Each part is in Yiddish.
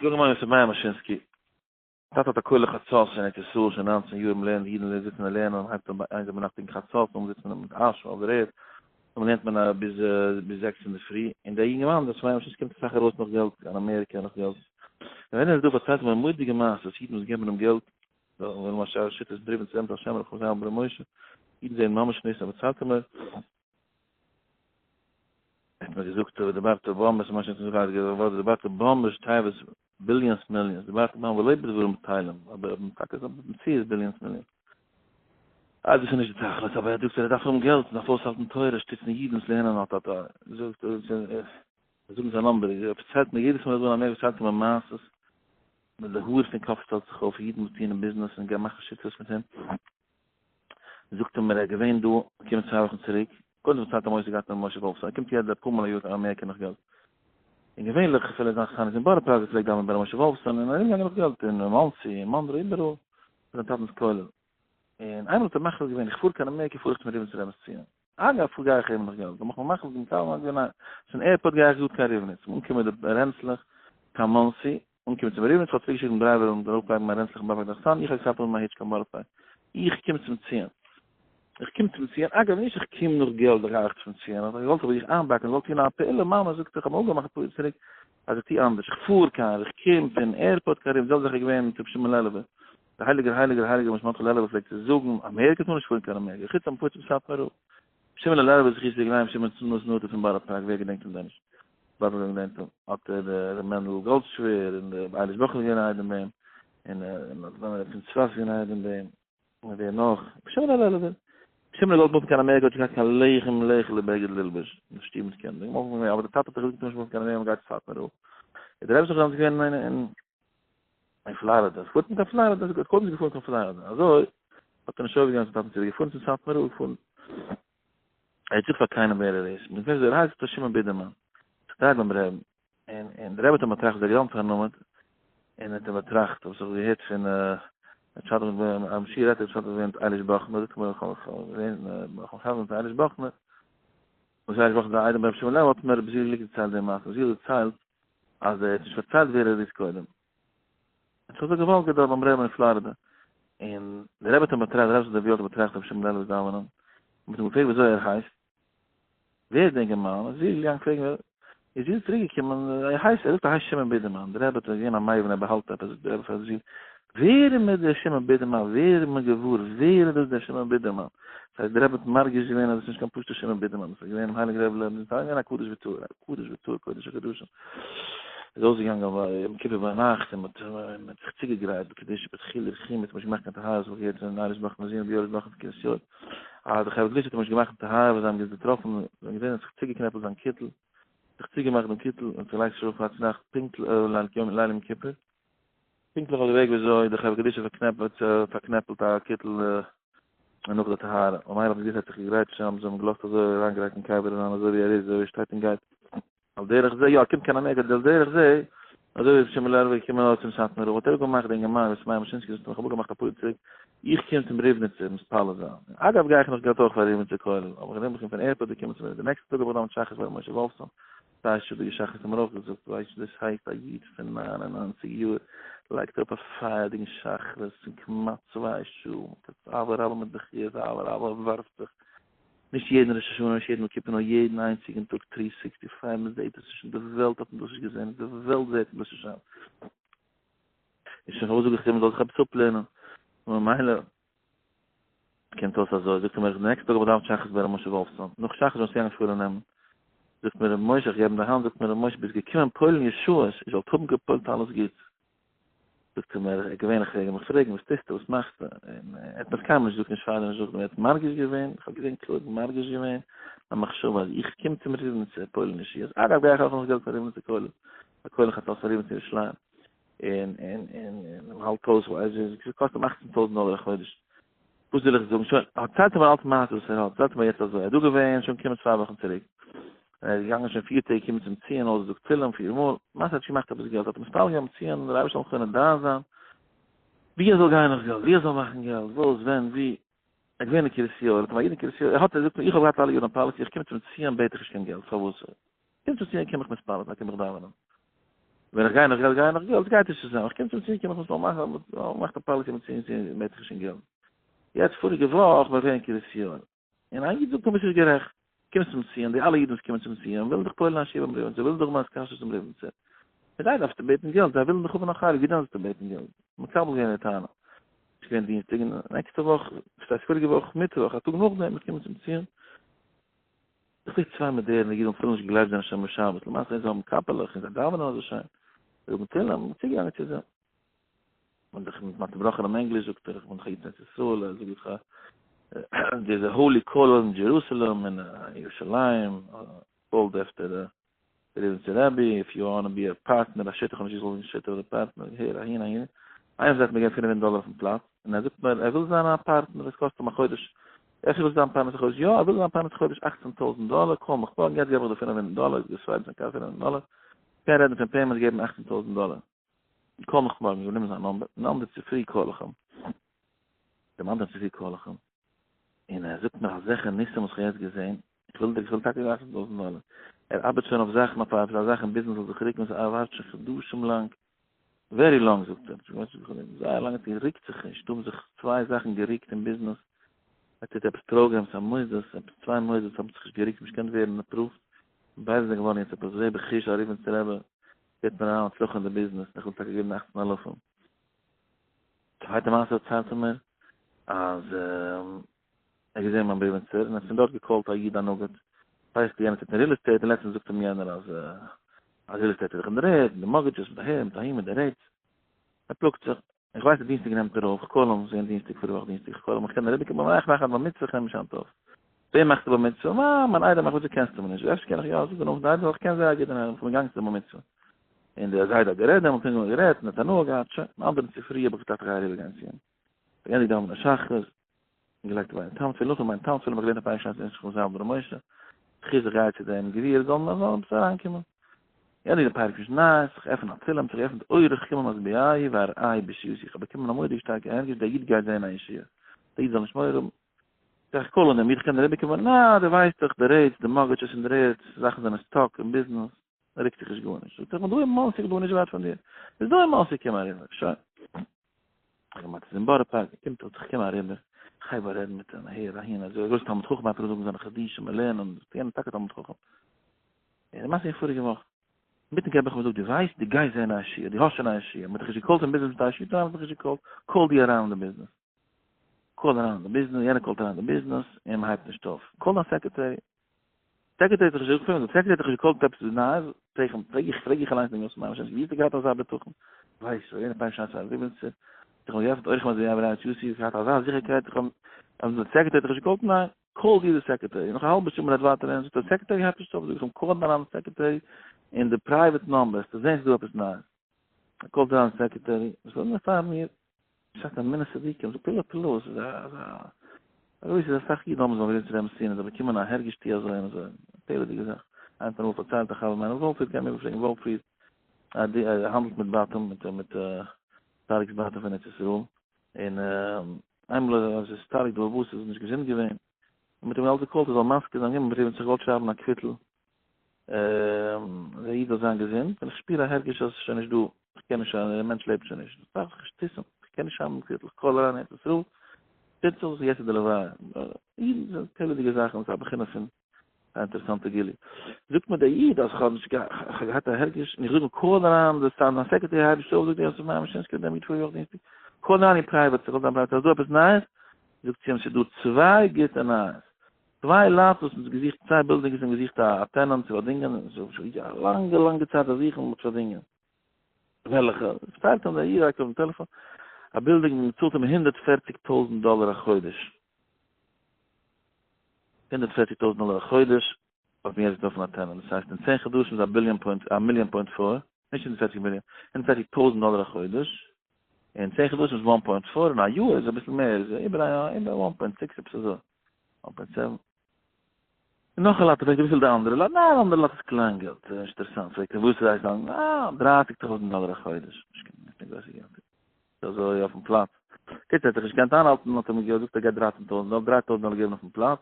זאג מיר ר' מאיר מאשינסקי, טאטע האט א כולל חצות אין ארץ ישראל שוין 19 יאר, מ'לערנט אידן זיצן און לערנען, מ'הייבט אן ביי איינס ביינאכט פונקט חצות, און זיצט מען מיט אש אויף דער ערד, און לערנט מען ביז ביז זעקס אינדערפרי, און דער יונגערמאן דער ר' מאיר מאשינסקי קומט אסאך ארויס נאך געלט קיין אמעריקע נאך געלט, און ווען ער איז דא פארציילט ער מיר מורא'דיגע מעשות, אידן וואס געבן אים געלט, למשל שיטות בריוון צו אמת השם ר' חיים בר' משה, אידן זעען ממש ניסים, פארציילט ער מיר. האט מיר געזאגט ודברת בם עס איז ממש נישט געווארן ודברת בם איז תיבות billions millions ודברת בם ולא בדברים בטלים אבער טאקע איז במציאות billions millions. אה דאס איז נישט די תכלית אבער ער זאגט ער דארף האבן געלט מען דארף אויסהאלטן תורה שטיצן אידן וואס לערנען אט אט א זאגט זאגן זיין number ער פארציילט מיר יעדעס מאל איך בין אין אמעריקע פארציילט ער מיר מעשות מיט די האר פון קאפ שטעלט זיך אויף אידן וואס טוען אין ביזנעס און גייען מאכן שותפות מיט אים. זאגט ער מיר ער איז געווען דא, געקומען צוויי וואכן צוריק, קודם פארציילט ער משה געהאט מיט משה וואלפסאן, ער קומט יעדע פאר מאל א יאר קיין אמעריקע נאך געלט, און געווענליך אפילו זיין חתן איז אין בארא פארק, ער פלעגט דאווענען ביי ר' משה וואלפסאן און ארום געגאנגען נאך געלט אין מאנסי אין מאנרא איבעראל, זיין טאטנס כולל, און איינמאל האט ער מחליט געווען איך פאר קיין אמעריקע פאר איך צום ריבניצער רבינ'ס ציון, אגב פאר גיי איך אים נאך געלט, האב איך מחליט געווען קיין מאנרא ניין, פון airport גיי איך גראד קיין ריבניץ, אנקומען מיט די רענצלעך קיין מאנסי, אנקומען צום ריבניץ, כ'האב צוריקגעשיקט דעם driver און אראפלייגן מיין רענצלעך אין בארא פארק די אכסניא, איך האב געכאפט אן מיין היטש קיין בארא פארק. איך קום צום ציון. איך קום צום ציון, אגב נישט איך קום נאך געלט גיי איך צום ציון, איך געוואלט אבער זיך איינבאקן, איך געוואלט טון א פעולה, מאמע זאגט איך האב אפגעמאכט אפאר יאר צוריק אז איך טו אנדערש, איך פאר קיין, איך קום פון airport קיין ריבניץ, זעלבע זאך איז געווען מיט רבי שמעון לעלובער, דער הייליגער הייליגער הייליגער רבי שמעון לעלובער פלעגט צו זאגן, אמעריקע טאר נישט פארן קיין אמעריקע, חוץ אז מ'פארט צום סאטמאר רב. שמעון לעלובער זכותו יגן עלינו, שמעון נתן נטע פון בארא פארק, ווער געדענקט אים דען נישט? בארא פארק געדענקט אים, האט דער ר' מענדל גאלדשווער און דער אייליש באכער געווען איידעם ביי אים, און און פון צפת געווען איידעם ביי אים, און ווער נאך? שמעון לעלובער. שמעון האט געוואלט מופן קיין אמעריקע האט נישט געהאט קיין לחם לאכול ובגד ללבוש, אין שטוב מיט קינדער, אבער דער טאטע האט דאך געזאגט נישט מופן קיין אמעריקע מ'גייט צו סאטמאר רב. איז דער רבי זיך דעמאלטס געווען אין אין פלארידע, פארט מען קיין פלארידע, זאגט ער קודם איז געפארן קיין פלארידע, אזוי האט ער נישט אויפגעגעבן צום טאטן צו איז געפארן צום סאטמאר רב, געפארן, ער האט געזאגט פאר קיינעם ווער ער איז, מען ווייסט ווער ער הייסט, ר' שמעון בידערמאן, שטייט ביים רעבן, און און דער רבי האט אים באטראכט זייער געוואלד פארנומען, און האט אים באטראכט, האב איך געהערט פון ר' שי' רעטער, האט געווען אייליש באכנער, זאגט מיר איך האב געווען מיט אייליש באכנער, וואס אייליש באכנער איז א איידעם ביי ר' שמעון לעלוב, האט מיר רבי זיע גליק דערציילט די מעשה, רבי זיע האט דערציילט אז ער האט נישט פארציילט ווער ער איז קודם. ער האט זיך אזוי געוואלד געדארפט ביים רעבען אין פלארידע, און דער רבי האט אים באטראכט, דער רבי זאל דער ווי האט באטראכט רבי שמעון לעלוב'ס דאווענען, און מ'האט אים געפרעגט ווי אזוי ער הייסט, ווער איז דער אינגערמאן, איז זי געגאנגען פרעגן ווער, איז זי צוריק געקומען, ער הייסט, ער זאגט ער הייסט שמעון בידערמאן, דער רבי האט געזען א מבין ער באהאלט עפעס, זאגט דער רבי פאר זי, ווער איז מיר דער שמעון בידערמאן, ווער איז מיר געוואר, ווער איז דאס דער שמעון בידערמאן, דאס הייסט דער רבי האט מרגיש געווען אז עס איז נישט קיין פשוט'ער שמעון בידערמאן, עס איז געווען דעם הייליגן רבי לעבן, עס איז געווען א קדוש וטהור, א קדוש וטהור קודש הקדשים. איז אויסגעגאנגען ביי יום כיפור ביינאכט און מען האט זיך צוגעגרייט בקדושה בדחילו ורחימו, מען האט נישט געמאכט קיין טהרה, האב איך געהערט פון אייליש באכנער זון רבי יואליש באכנער פון קרית יואל, אז די חברה קדישא האט אים נישט געמאכט טהרה ווען זיי האבן געטראפן, זיי האבן געזען ער האט זיך צוגעקנעפלט זיין קיטל, זיך צוגעמאכט דעם קיטל און צולייגט שלאפן פאר צונאכט פונקט ליל יום כיפור, פונקטליך אויף די וועג וויאזוי די חברה קדישא פארקנעפלט א קיטל נאך די טהרה, ממילא האט מען געזען ער האט זיך געגרייט שוין, זיי האבן אים געלאזט אזוי אריינגרייטן אין קבר אריין אזוי ווי ער איז, אזוי ווי ער שטייט און גייט. על דרך זה, יא, קומט קיין אמעריקא, על דרך זה, אזוי ווי ר' שמעון לעלובער איז געקומען אויך צום סאטמאר רב, האט ער אפגעמאכט די אינגערמאן וואס מאיר מאשינסקי זאגט, איך האב אפגעמאכט אפאר יאר צוריק, איך קום צום ריבניצער מתפלל זיין, אגב גיי איך נאך געלט אויך פאר ריבניצער כולל, אבער איך נעם מיך פון airport געקומען צום ריבניצער, די נעקסטע טאג האב איך דאווענט שחרית ביי ר' משה וואלפסאן, צוויי שעה'דיגע שחרית האט מיר אויך געזאגט, ווייסט דאס הייסט א איד פון 99 יאר לייגט אראפ א פייערדיגן שחרית פון כמעט צוויי שעה, מיט אהבה רבה מיט בכיות אהבה רבה ווארפט זיך נישט יעדן ראש השנה, נישט יעדן יום כיפור, נאר יעדן איינציגן טאג three sixty five, מען זעט עס נישט אין די וועלט האט מען דאס נישט געזען, אין די וועלט זעט מען דאס נישט היינט. איז שוין פארוואס זאג איך דיר מען זאל זיך עפעס אפלערנען, ממילא קומט אויס אזוי, זאגט ער מיר די נעקסטע טאג האב איך געדאווענט שחרית ביי ר' משה וואלפסאן, נאך שחרית בין איך צוגעגאנגען שלום נעמען, זאגט מיר ר' משה איך געב אים די האנט, זאגט מיר ר' משה ביסט געקומען פועל'ן ישועות, איר זאלט האבן געפועל'ט אלעס גוטס. זאגט ער מיר, געווענליך פלעג ער מיך פרעגן וואס טוסטו, וואס מאכסטו, און ער האט מיך קיינמאל נישט געזאגט נישט פאר און נישט נאכדעם, ער האט מרגיש געווען, איך האב געזען קלאר, מרגיש געווען מיין מחשבה אז איך קום צום ריבניצער פועל'ן ישועות, אגב גיי איך אויך נאך געלט פאר ריבניצער כולל, א כולל חצות פון ריבניץ ירושלים, און און און און מ'האלט אויס, ווייל עס קאסט אים אכצן טויזנט דאלער א חודש, וואס וויל איך זאגן, שוין, פארציילט ער מיר אלץ מעשה וואס ער האט, פארציילט ער מיר יעצט אזוי, ער איז דא געווען, שוין געקומען צוויי וואכן צוריק, ער איז געגאנגען שוין פיר טעג געקומען צום ציון אויסגעזאגט תהלים פיר מאל, למעשה האט שוין געמאכט עפעס געלט, האט ער מתפלל געווען ביים ציון, דער אייבערשטער זאל אים חונן דעת זיין, ווי ער זאל גיין נאך געלט, ווי ער זאל מאכן געלט, וואס, ווען, ווי, ער איז געווען אין קרית יואל, האט אים א איד אין קרית יואל, ער האט, ער זאגט מיר, איך האב געהאט אלע יארן א policy, איך קום צום ציון בעט איך נישט קיין געלט, פארוואס? קום צום ציון קום איך מתפלל זיין, קום איך דאווענען. ווען איך גיי נאך געלט גיי איך נאך געלט, גייט נישט צוזאם, איך קום צום ציון קום איך מוז נאר מאכן, מאכט א policy מיט ציון ציון בעט איך נישט קיין געלט. יעצט פאריגע וואך בין איך געווען אין קרית יואל, און א איד זאגט מיר ביסט נישט גערעכט, קומסט צום ציון, די אלע אידן וואס קומען צום ציון ווילן דאך פועל'ן א שיעור ביים רבי'ן, זיי ווילן דאך האבן א התקשרות צום רבי'ן, מיט זיי דארפסטו בעטן געלט, זיי ווילן דאך האבן א חלק, ווי דען זאלסטו בעטן געלט? מקבל געווען די טענה. ס'איז געווען דינסטאג און נעקסטע וואך, ס'הייסט פאריגע וואך מיטוואך, א טאג נאכדעם, איך קום צום ציון, איך זעה צוויי מאדערנע אידן אפילו נישט געגלייבט זענען שומרי שבת, למעשה זיי האבן קאפעלעך און זיי דאווענען אזוי שיין, זיי זאגן תהלים, איך בין צוגעגאנגען צו זיי, כ'בין דאך מיט מיין צובראכענעם ענגליש זאגט ער, איך בין דאך א איד פון ארץ ישראל, זאג איך there is a holy kollel in Jerusalem אין ירושלים, called after the ריבניצער רבי, if you wanna be a partner, א שותף, כ'האב נישט געזאגט שותף אדער פארטנער, הער אהין אהין, איינער זאגט מיר געבן 500 דאלער אויפן פלאץ, און ער זאגט מיר ער וויל זיין א פארטנער, עס קאסט אים א חודש, אפשר ווילסטו זיין פרנס א חודש, יא ער וויל זיין פרנס א חודש 18 טויזנט דאלער, call מיך מארגן, יעצט געב איך דיר 500 דאלער, געסווייפט זיין קארד 500 דאלער, קען רעדן פון payments געבן 18 טויזנט דאלער, call מיך מארגן, גענומען זיין number, און אנדער צופרי call איך אים, דעם אנדערן צופרי call איך אים, און ער זאגט מיר אזעלכע ניסים וואס איך האב יעצט געזען, איך וויל איך וויל טאקע 18 טויזנט דאלער, ער ארבעט שוין אויף זאכן, אויף א זאך אין ביזנעס זאל זיך ריקן, ער ווארט שוין חדשים לאנג, very long זאגט ער, זייער לאנג עס ריקט זיך נישט, דא האבן זיך צוויי זאכן געריקט אין ביזנעס, ער טוט עפעס programs א מוסדות, עפעס צוויי מוסדות האבן זיך נישט געריקט, נישט געקענט ווערן approved, ביידע זענען געווארן יעצט עפעס זעה בחוש א ריבניצער רבי, געבט מיר אריין הצלחה אין די ביזנעס, איך וויל טאקע געבן אכצן אלפים. צווייטע מעשה דערציילט ער מיר, אז ער האט געזען מיין ריבניצער און האט פון דארט געקאלט א איד א נגיד, ווייסט יענער טוט אין real estate און לעצטענס זאגט אים יענער אז אז real estate איז דאך אין די רעד, און די mortgages מיט אהער מיט אהין מיט די rates, ער פלאגט זיך, איך ווייס אז דינסטאג נעמט ער אויף, איך call אים, ס'איז געווען דינסטאג פאריגע וואך דינסטאג, איך call אים איך קען אריבערקומען, איך מאך א בר מצוה איך נעם נישט היינט אויף, וועם מאכסטו בר מצוה? אה, מיין איידעם מאכט, וויאזוי קענסטו מיר נישט? אפשר קען איך יא, זאג די נאמען פון די איידעם, איך קען זייער גוט דעם איידעם, איך בין געגאנגען צו די בר מצוה, און דער זיידע האט גערעדט דעמאלטס, אונז האבן גערעדט, און האט הנאה געהאט, שוין, דעם אנדערן צופרי האב איך געטראכט איך גיי אריבערגיין צו אים, געענדיגט דאווענען שחרית, געלייגט ביי תם תפילין, נאכן ביי תם תפילין האב איך געלערנט א פרק שס אין שכונת ר' משה, זכות איך גיי צו דעם גביר זאל מען זאל עפעס אריינקומען. געענדיגט די פרק משניות, איך עפן א תהלים, זיך געעפנט אורך כימים משביעהו והראהו בישועתי, איך האב באקומען א מורא'דיג שטארקע הרגש, דער איד גייט זען א ישועה, דער איד זאל נישט מורא האבן, זאג איך call אן דעם איד איך קען אריבערקומען, נא דו ווייסט דאך די rates, די mortgages און די rates, זאכן זענען stuck אין ביזנעס, ריקט זיך נישט גארנישט, זאגט ער איך בין דא אין מאנסי, איך בין דא נישט ווייט פון דיר, ביסט דא אין מאנסי קום אריבער, שוין. איך געמיינט ס'איז אין בארא פארק, ער קומט איך קום אריבער, איך הייב אן רעדן מיט אים אהער אהין אזוי, א גרויסע תלמיד חכם הייבט אן זאגן זיינע חידושים און לערנען, און יענער טאקע תלמיד חכם. און די מעשה איז פאריגע וואך, אינמיטן געב איך אים א זאג, דו ווייסט דו גייסט זען א ישועה, דו האסט שוין א ישועה, מ'האט דיך נישט געקאלט אין ביזנעס מיט א ישועה, ניין מ'האט מיך נישט געקאלט, call דו אריין אין די ביזנעס. call אריין אין די ביזנעס, יענער קאלט אריין אין די ביזנעס, און מ'הייבט נישט אויף. call דיין secretary. secretary האט זיך נישט געפונען, די secretary האט דיך נישט געקאלט עפעס איז נייעס, פרעג איך פרעג איך פרעג איך אליינס דעם יוסף מאיר ווי האסטו געהאט אזא בטחון, ווייסט שוין יענער פרק שס א זיבענצער, איך האב געעפנט אויך מזי אברהם יוסי איך געהאט אזא זיכערקייט איך האב אז די secretary האט דיך נישט געקאלט ניין, call דיר די secretary, נאך א האלבע שעה מען רעדט ווייטער און זאגט די secretary הייבט נישט אויף, זאג איך אים call אריין די secretary אין די private number וועסטו זען ס'איז דא עפעס נייעס, ער קאלט אריין די secretary, וואס וויל מען פאר מיר? שטייט א מיני צדיקים, זאגט פלא פלאות, ס'איז א אזא א גרויסע אסאך אידן האבן זיך געווען צו רעבן סיני, זיי באקומען א הרגש טי אזוי און אזוי, א פלא'דיגע זאך, איינער האט אמאל פארציילט א חבר מיינער וואלפריד, גיי מיר איבערפרעגן וואלפריד, ער האנדלט מיט בתים, מיט מיט שטארק'ס בתים פון ארץ ישראל, און איינמאל אז שטארק די בעל הבית איז נישט געזונט געווען, און מ'האט אים אלץ געקאלט ער זאל מזכיר זיין, געבן בריוו, זיך געוואלט שרייבן א קוויטל, אז א איד זאל זיין געזונט, און איך שפיר א הרגש אז עס איז שוין נישט דא, איך קען נישט, דער מענטש לעבט שוין נישט, דאס דארף איך נישט וויסן, איך קען נישט שרייבן קוויטל, איך call אריין ארץ ישראל, טוט זיך וואס יעצט איז די לוויה, אידן זענען פלא'דיגע זאכן, עס איז א בחינה פון א אינטערעסאנטע גילוי. זאגט מיר דער איד אז איך האב נישט איך האב געהאט א הרגש, און איך זאג אים call אריין די סטאנד, זיין secretary הייבט נישט אויף, זאגט ער יוסף מאיר מאשינסקי דעם איד פאריגע וואך דינסטאג, call אריין אין private, איך וויל דיין private, איז דא עפעס נייעס? זאגט זי אים ס'איז דא צוויי גוטע נייעס, צוויי lots וואס מ'האט געזוכט, צוויי בילדינגס האבן געזוכט א tenant צו פארדינגען, און ס'איז שוין א לאנגע לאנגע צייט א זוכן מ'האט פארדינגען. וועלכע? פארציילט אים דער איד אויפן טעלעפאן, א בילדינג וואו מ'צאלט אים 140 טויזנט דאלער א חודש. 140 טויזנט דאלער א חודש האט מען יעצט געטראפן א tenant, דאס הייסט אין צען חדשים איז א ביליאן point, א מיליאן point four, נישט 140 מיליאן, 140 טויזנט דאלער א חודש, אין צען חדשים איז one point four, אין א יאר איז אביסל מער, איז איבער א איבער one point six עפעס אזוי, one point seven. און נאך א lot, פרעגט ער וויפיל די אנדערע lot, ניין אנדערע lot איז קליין געלט, נישט אינטערעסאנט, פרעגט ער וואס הייסט דיין, אה, דרייסיג טויזנט דאלער א חודש, נישט קיין גרויסע געלט, אזוי אויפן פלאץ, קיצור ער האט זיך נישט געקענט איינהאלטן, האט ער מיר געזאגט ער געט דרייצן טויזנט דאלער, דריי טויזנט דאלער געבן אויפן פלאץ.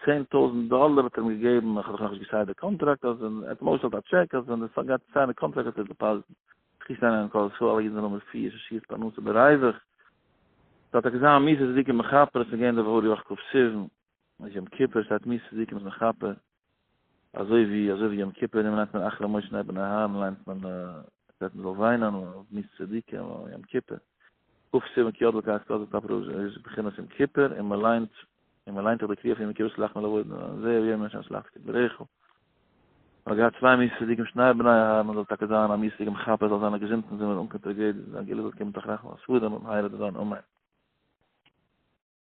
און 10,000 דאלער האט ער אים געגעבן, איך האב דאך נאכנישט געסיינט די קאנטראקט, אז ער האט אים אויסגעשטעלט א טשעק אז ווען ער גייט סיינען די קאנטראקט וועט ער דעפאזיטן. זכות לעיני כל ישראל, אלע אידן זאלן האבן רפואה, ישועות, פרנסה בריווח. ס'זאל טאקע זיין מיתת צדיקים מכפר, עס איז געווען די וואך כ' סיוון, איז יום כיפור, שטייט מיתת צדיקים איז מכפר, אזוי ווי אזוי ווי יום כיפור ליינט מען אחרי מות שני בני אהרן ליינט מען שטייט מען זאל וויינען אויף מיתת צדיקים אויף יום כיפור. כ' סיוון כי יד לקח כזאת כפרה איז בחינת יום כיפור און מען ליינט און מען ליינט אויך די קריאה פון יום כיפור סלח נא לעבוד זה יום השם סלח כדבריך. מען האט געהאט צוויי מיתת צדיקים שני בני אהרן זאל טאקע זיין א מיתת צדיקים מכפר זאל זיין א געזונטן זומער אן קיין טראגעדיעס און א גאולה זאל קומען תוך רחמים וחסדים במהרה בבינו אמן.